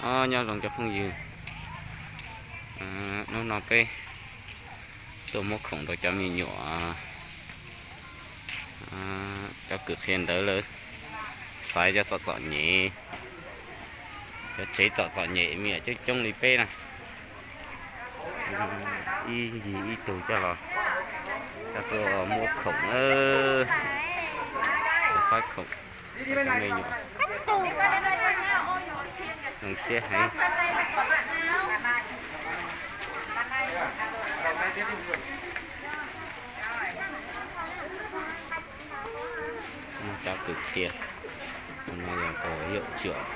Os, nyob zoo cov phooj ywg, hnub no peb tuaj muab khoom rau cov me nyuam, cov kwv qhia ntawv lawv xaiv cov txom txom nyem, cov tsev txom txom nyem me nyuam coob coob li peb na. Ib yig ib tug coj los, coj tuaj muab khoom, cov khoom, cov me nyuam zoo siab heev. Cov kwv qhia, tus no yog tus yawm tswm,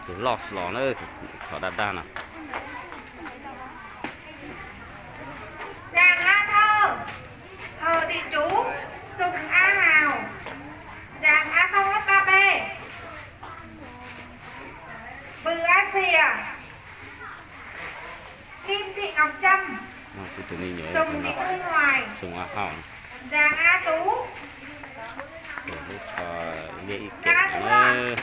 tus loj los na, tus thov daj daj no. Giàng A Thơ, thờ địa chủ Sùng A Hào, Giàng A Thơ lớp ba B, Bự A Xìa, Kim Thị Ngọc Trâm, Sùng Thị Thu Hoài, Giàng A Tú, Xã Thuận.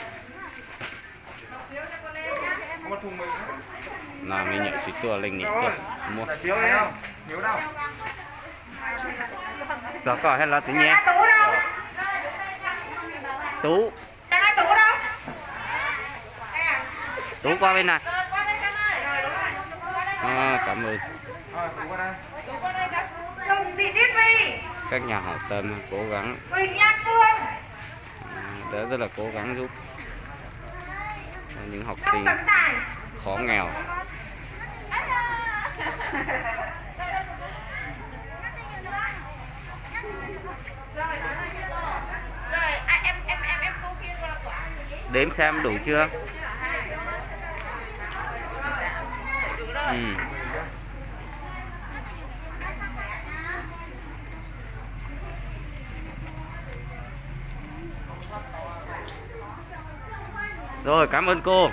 No me nyuam tsis tuaj leej niam tuaj. Txog koj thiab los txiv nyiam. Tú. Tú qua bên này. Cảm ơn. Các nhà hảo tâm cố gắng. Đã rất là cố gắng giúp những học sinh khó nghèo. Đếm xem đủ chưa? Ừ. Rồi, cảm ơn cô.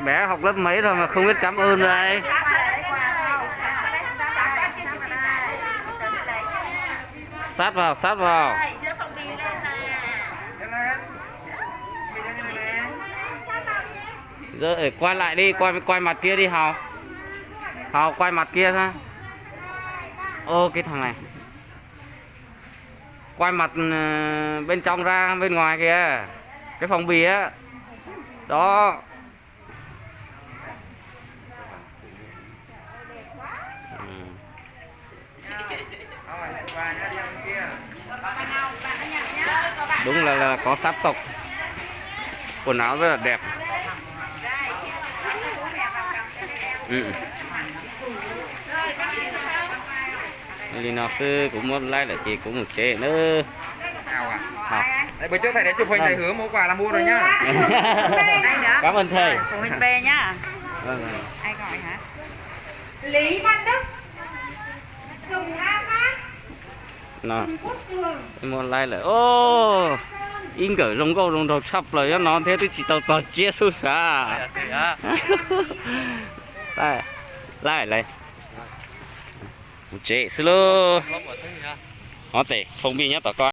Bé học lớp mấy rồi mà không biết cảm ơn đây? Sát vào, sát vào. Giờ, ê, quay lại đi, quay, quay mặt kia đi Hào. Hào quay mặt kia xem. Ô, cái thằng này. Quay mặt, ừ, bên trong ra, bên ngoài kìa. Cái phong bì á. Đó. Ừ. Đúng là, là có sắc tộc. Quần áo rất là đẹp. Ừ. Li no xwb, kuv muab laib lawm ces kuv mus tsev nawb. Ê, bữa trước thầy đã chụp hình thầy Hứa mua quà là mua rồi nhá. Cảm ơn thầy. Đây đó. Của Minh Bê nhá. Vâng. Ai gọi hả? Lý Văn Đức, Sùng A Phát, Sùng Quốc Trường, muab laib lawm. Ib nkawm zoo nkauj zoo nraug tshaj plaws nyob no thiab twb tsis tau txog tsiab xub xav. Laib lawm. Mus tsev xwb lauj. Ob tes phoo npij nyob tom ko.